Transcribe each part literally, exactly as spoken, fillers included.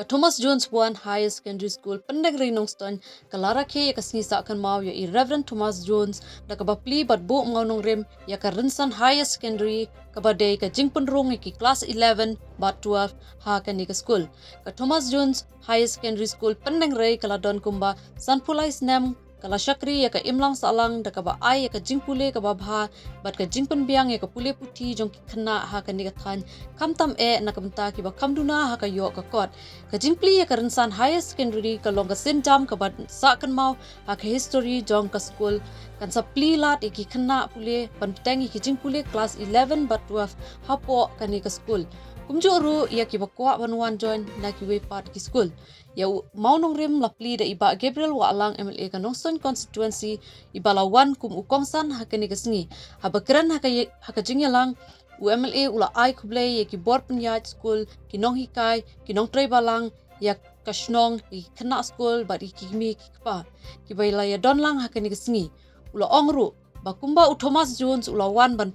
Ka Thomas Jones One Higher Secondary School, Pyndengrei, Nongstoiñ, ka la rakhe ïa ka sngi sah kynmaw ïa i Reverend Thomas Jones da kaba plie bad buh mawnongrim ïa ka Rynsan Higher Secondary, kaba dei ka jingpynrung ïa ki klas eleven bad twelve ha kane ka skul. Ka Thomas Jones Higher Secondary School, Pyndengrei, ka la don kumba sanphew lai snem, ka la shakri ïa ka imlang sahlang da kaba ai ïa ka jingpule kaba bha bad ka jingpynbiang ïa ka pule puthi jong ki khynnah ha kane ka thaiñ, khamtam eh na ka bynta kiba kham duna ha ka ïoh ka kot. Ka jingplie ïa ka Rynsan Higher Secondary ka long ka sienjam kaba sah kynmaw ha ka history jong ka skul. Kan sa plie lad ïa ki khynnah pule ban bteng ïa ki jingpule klas eleven bad twelve hapoh kane ka skul, kumjuh ruh ïa kiba kwah ban wan join na kiwei pat ki skul. Ïa u mawnongrim la plie da i Bah Gabriel Wahlang, M L A ka Nongstoiñ Constituency, iba la wan kum u kongsan ha kane ka sngi. Haba kren ha ka ïa-, ha ka jingïalang, u M L A u la ai khublei ïa ki bor pynïaid skul, ki nonghikai, ki nongtrei balang ïa ka shnong, ïa ki khynnah skul bad ïa ki kmie ki kpa kiba la ïadon lang ha kane ka sngi. U la ong ruh ba kumba u Thomas Jones u la wan ban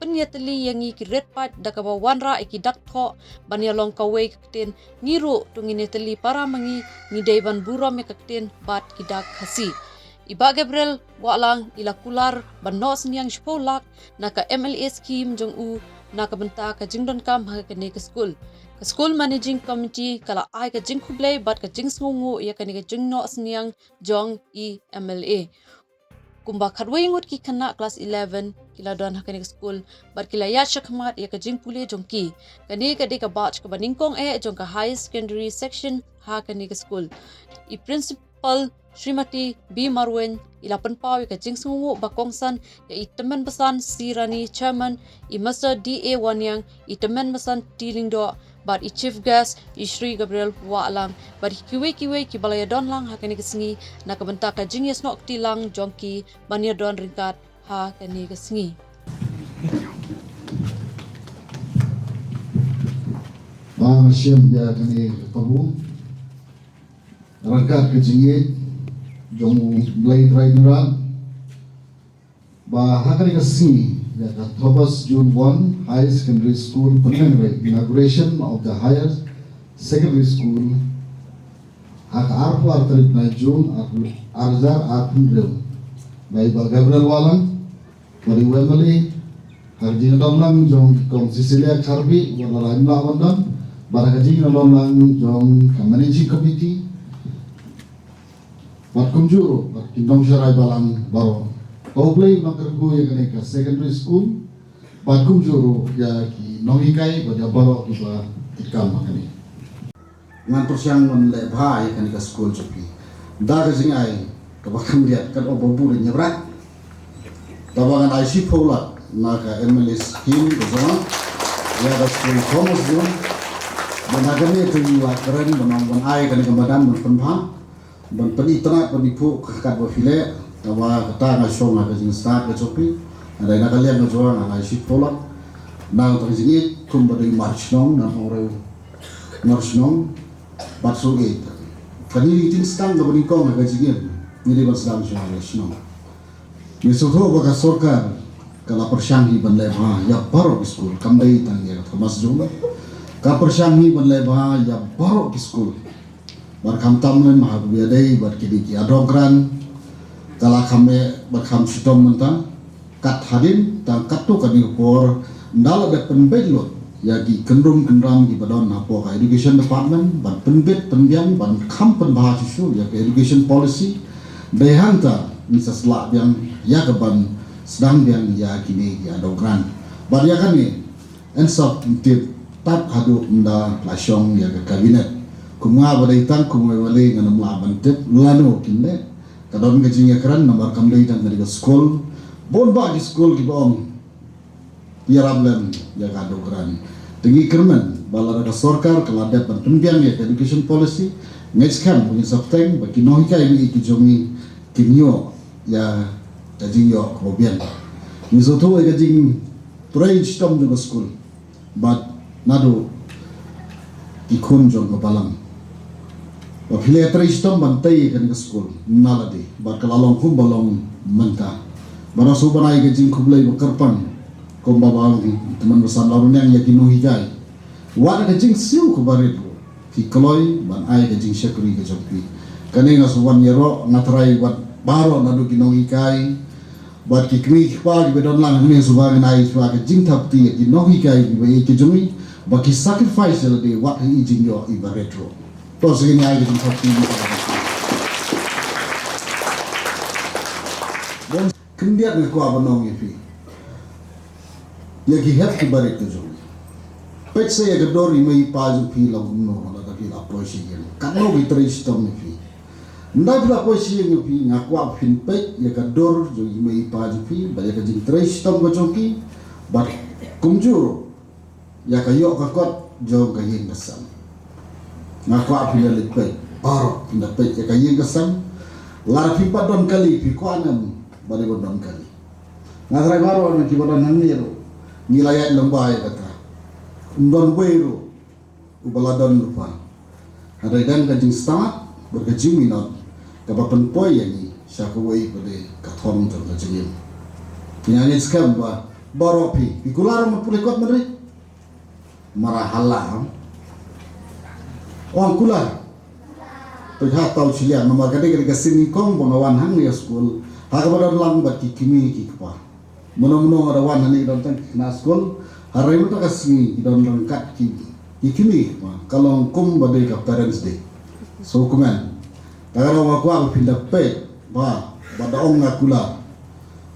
pynïatylli ïa ngi ki rit paid da kaba wanrah ïa ki dak thoh ban ïalong kawei ka ktien, ngi ruh to ngin ïatylli para ma ngi, ngi dei ban burom ïa ka ktien bad ki dak Khasi. I Bah Gabriel Wahlang i la kular ban noh synñiang shiphew lak na ka M L A scheme jong u na ka bynta ka jingdonkam ha kane ka skul. Ka School Managing Committee ka la ai ka jingkhublei bad ka jingsngewnguh ïa kane ka jingnoh synñiang jong i M L A. Kumba khatwei ngut ki khynnah klas eleven ki la don ha kane ka skul bad ki la ïaid shakhmat ïa ka jingpule jong ki. Kane ka dei ka batch kaba nyngkong eh jong ka Higher Secondary Section ha kane ka skul. I Principal Srimati B Marwein i la pynpaw ïa ka jingsngewnguh ba kongsan ïa i Tymmen Basan C Rani, Chairman, i Mister D A Wanniang, i Tymmen Basan T Lyngdoh, bad i Chief Guest i Shri Gabriel Wahlang bad kiwei kiwei kiba la ïadon lang ha kane ka sngi na ka bynta ka jingïasnoh kti lang jong ki ban ïadon ryngkat ha kane ka sngi. Ba nga shem ïa kane ka kabu ryngkat ka jingïeit jong U Blei Trai Kynrad. Ba ha kane ka sngi ïa ka Thomas Jones One Higher Secondary School, Pyndengrei, inauguration of the Higher Secondary School, ha ka arphew ar tarik na June, ar, ar hajar arphew hynriew, na i Bah Gabriel Wahlang, bad i M L A, ha ka jingdon lang jong Kong Cecilia Kharbih, wat la ïa la wan don, bad ha ka jingdon lang jong ka Managing Committee, bad kumjuh ruh bad ki nongsharai balang baroh. Ka U Blei un kyrkhu ïa kane ka secondary school, bad kumjuh ruh ïa ki nonghikai bad ïa baroh kiba trei kam ha kane. Ngan pyrshang ban leh bha ïa kane ka school jong phi da ka jingai kaba kham biang, kat ong ba bun ïa bra. Te ba ngan ai shiphew lak na ka M L A scheme ka jong nga ïa ka school Thomas Jones. Bad ha kane te ngi la kren ban ong ban ai kane ka madan ban pynbha, ban pyni tnat, ban iphuh ka kat ba phi leh. Te ba kata nga shong ha ka jingstad ka jong phi. Nga dei na ka liang ka jong nga, nga ai shiphew lak. Nang tang jingïeit kum ba dei mar shnong, nang ong reu mar shnong bad shu ïeit. Kane ka jingstad kaba nyngkong ha ka jingim, ngi dei ban sdang shuwa ha ka shnong. Ngi sngewthuh ba ka sorkar ka la pyrshang hi ban leh bha ïa baroh ki skul, kam dei tang ïa ka Thomas Jones. Ka pyrshang hi ban leh bha ïa baroh ki skul. Bad khamtam lem ha kaba ïadei bad kine ki Adopt Grant, ka la kham eh bad kham shitom mynta. Kat hadien tang katto katne ka por, ynda la dep pynbeit lut ïa ki kyndrum kyndram kiba don hapoh ka Education Department, ban pynbeit pynbiang, ban kham pynbha shuh shuh ïa ka Education Policy. Dei hangta ngin sa slah biang ïa ka ban sdang biang ïa kine ki Adopt Grant. Bad ïa kane yn sa pyntip tad haduh ynda la shong ïa ka Cabinet. Kum nga ba dei tang kum u M L A ngan ym lah ban tip lano kin leh. Ka don ka jingïakren namar kam dei tang ka dei ka skul. Bun bah ki skul kiba ong ïarap lem ïa ka Adopt Grant. Te ngi kyrmen ba lada ka sorkar ka la dep ban pynbiang ïa ka Education Policy, nga ngeit skhem ba ngin sa bteng ba ki nonghikai ba ïeit ki jong ngi kin ïoh ïa ka jingïoh kaba biang. Ngi sngewthuh ïa ka jingtrei shitom jong ka skul bad naduh ki khun jong ka balang. Ba phi la trei shitom ban tei ïa kane ka skul na lade, bad ka la long kumba long mynta. Bad nga shu ban ai ka jingkhublei ba kyrpang kumba ba ong i Tymmen Basan la rung ïa ki nonghikai. Wat ka jingsiew kaba rit ruh, Phi kloi ban ai ka jingshakri ka jong phi. Kane nga sa wan ïaroh, nga trai wat baroh naduh ki nonghikai bad ki kmie ki kpa kiba don lang hangne, sa wan ai shuwa ka jingthap kti ïa ki nonghikai kiba ïeit ki jong ngi ba ki sacrifice ïa lade wat ha i jingïoh iba rit ruh. To sa ngin ai ka jingthap kti. Khyndiat nga kwah ban ong ïa phi, ïa ki hep ki barit ki jong ngi. Peit sa ïa ka dur i mei i pa jong phi la kumno, lada phi la poi sha ïing, katno ki trei shitom ïa phi. Ynda phi la poi sha ïing ïa phi, nga kwah phin peit ïa ka dur jong i mei i pa jong phi bad ïa ka jingtrei shitom ka jong ki, bad kumjuh ïa ka ïoh ka kot jong ka ïing ka sem. Nga kwah phi la leit peit baroh, phin da peit ïa ka ïing ka sem. Lada phi pat don kali, phi kwah ne em ba dei ban don kali? Nga trai baroh na kiba don hangne ruh ngi la ïaid lem bha ïa kata. Ym don uwei ruh uba la don lypa. Hynrei dang ka jingstad bad ka jingminot kaba pynpoi ïa ngi sha kawei pat de ka thong jong ka jingim. Nga ngeit skhem ba baroh phi, phi kular mat pule kot, mat ri? Mara hala. Ong kular. Peit ha taw shiliang namar ka dei ka dei ka sngi kong ba nga wan hangne ha skul ha kaba don lang bad ki kmie ki kpa. Mano mano nga da wan hangne don tang ki khynnah skul. Hynrei mynta ka sngi ki don ryngkat ki, ki kmie ki kpa, ka long kumba dei ka parents day. So kmen, ta ka daw nga kwah ba phin da peit ba, ba da ong nga kular.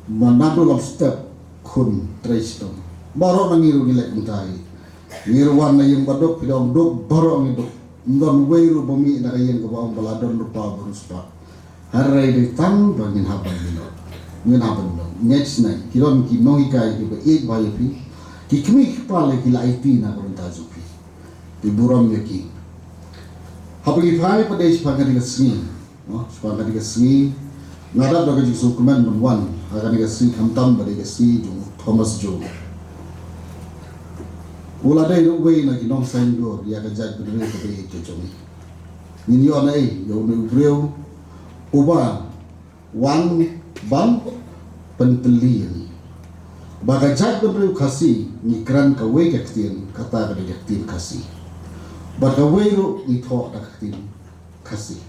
Ba naduh lam step khun trei shitom. Baroh na ngi ruh ngi leh kumta hi. Ngi ruh wan na ïing ba duk, phi da ong duk, baroh ngi duk. Ym don uwei ruh ba mih na ka ïing kaba ong ba la don lypa ba riewspah. Hynrei dei tang ba ngin hap ban minot, ngin hap ban minot. Ngeit sngewbha ki don ki nonghikai kiba ïeit bha ïa phi. Ki kmie ki kpa lei ki la aiti na ka bynta jong phi. Te burom ïa ki. Haba ngi phai pat de shaphang kane ka sngi, no, shaphang kane ka sngi, nga dap da ka jingsngewkmen ban wan ha kane ka sngi, khamtam ba dei ka sngi jong u Thomas Jones. U la dei ruh uwei na ki nongsaiñdur ïa ka jaitbynriew kaba ïeit ka jong ngi. Ngin ïoh na ei ïa une u briew uba wan ban pyntylli ïa ngi ba ka jaitbynriew Khasi ngi kren kawei ka ktien, kata ka dei ka ktien Khasi. Bad kawei ruh ngi thoh da ka ktien Khasi.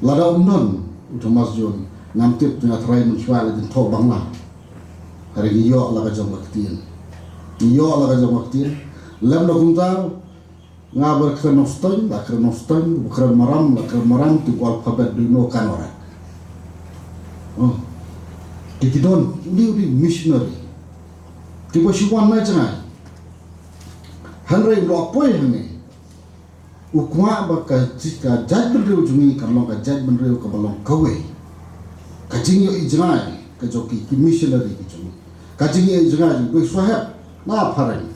Lada um don u Thomas Jones, ngam tip, nga trai mynshuwa la jin thoh Bangla. Hynrei ngi ïoh la ka jong ka ktien. Ngi ïoh la ka jong ka ktien. Lem da kumta, nga ba kren Nongstoiñ la kren Nongstoiñ, ba kren Maram la kren Maram, te u alphabet dei no kan orang. Oh. Te ki don udi udi missionary kiba shu wan na jngai. Hynrei u la poi hangne, u kwah ba ka ji-, ka jaitbynriew jong ngi kan long ka jaitbynriew kaba long kawei. Ka jingïohi jngai ka jong ki, ki missionary ki jong ngi, ka jingïohi jngai jong ngi, dei shuwa hep na phareng.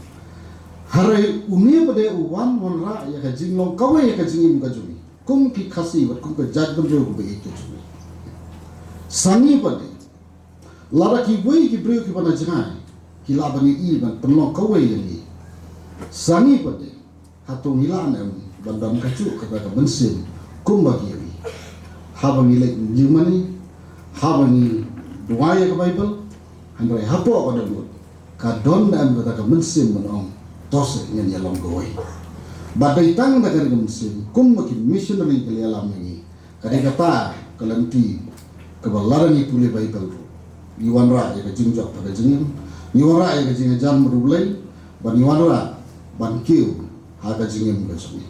Hynrei une pat de u wan wanrah ïa ka jinglong kawei ïa ka jingim ka jong ngi kum ki Khasi bad kum ka jaitbynriew kaba ïeit ka jong ngi. Sa ngi pat de, lada kiwei ki briew kiba na jngai ki lah ban ïohi ban pynlong kawei ïa ngi, sa ngi pat de, hato ngi lah ne em ban don kajuh kata ka mynsiem kumba ki ïohi? Haba ngi leit lymani, haba ngi duwai ïa ka Baibl, hynrei hapoh ka dohnud ka don ne em kata ka mynsiem ban ong, to seh ngin ïalong kawei? Bad dei tang da kane ka mynsiem kumba ki missionary ki la ïalam ïa ngi. Ka dei kata ka lynti kaba lada ngi pule Baibl ruh, ngi wanrah ïa ka jingjop ha ka jingim, ngi wanrah ïa ka jinghajan bad U Blei, bad ngi wanrah ban kiew ha ka jingim ka jong ngi.